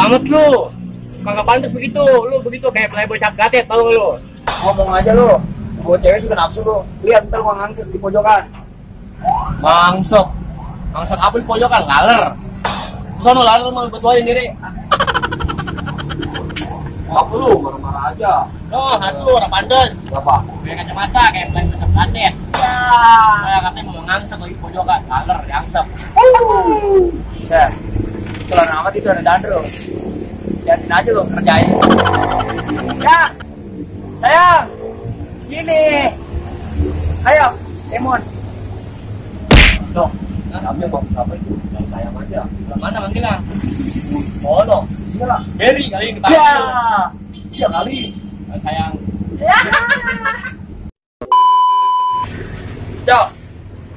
banget lu. Kagak pantas begitu. Lu begitu kayak playboy cap gatet, tau gak lu? Ngomong aja lu. Gua cewek juga nafsu lu. Lihat ntar gua ngangsek di pojokan. Mangsok. Mangsok apa di pojokan? Laler. Sono laler mau betuain diri. Apa lu marah-marah aja. Oh, satu orang pantas. Berapa? Pakai kacamata kayak playboy cap gatet. Ya. Saya katanya mau ngangsek lagi di pojokan. Laler, ngangsek. Bisa. Kalau amat itu ada dandro. Liatin aja lo kerjain. Ya. Sayang. Sini. Ayo, Emon. Loh, Siapa kok? Siapa itu? Yang sayang aja. mana manggilnya? Oh no. Iya lah. Berry kali yang Ya. dipanggil. Iya kali. Sayang. Ya. Cok.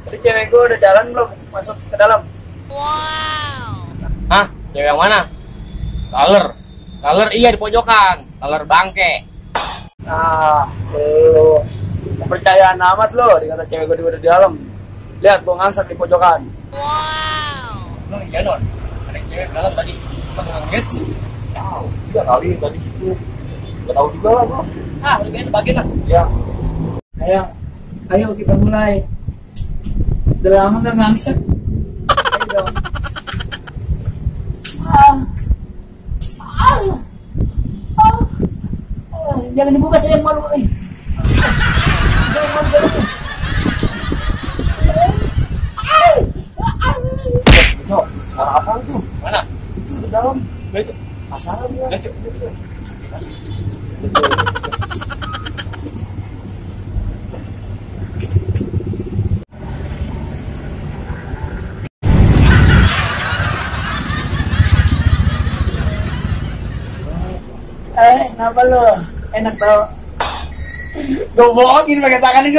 Tadi cewek gue udah jalan belum? Masuk ke dalam. Hah? Cewek yang mana? Laler. Laler iya di pojokan. Laler bangke. Nah, lu kepercayaan amat lo dikata cewek gue udah di dalam. Lihat gue ngangsak di pojokan. Lu iya non. Ada cewek di dalam tadi. Cuma nggak ngeliat sih. Tahu. Iya kali tadi situ. Gak tahu juga lah bro. Ah, lebih enak bagian lah. Ya. Ayo kita mulai. Udah lama gak ngangsak. Ayo dong. Jangan dibuka sayang malu nih. Sayang malu banget. Cok, suara apa itu? Mana? Itu di dalam. Lihat. Pasaran ya. Lihat, Cok. Kenapa lo? Enak tau. Gue bohongin pakai tangan itu.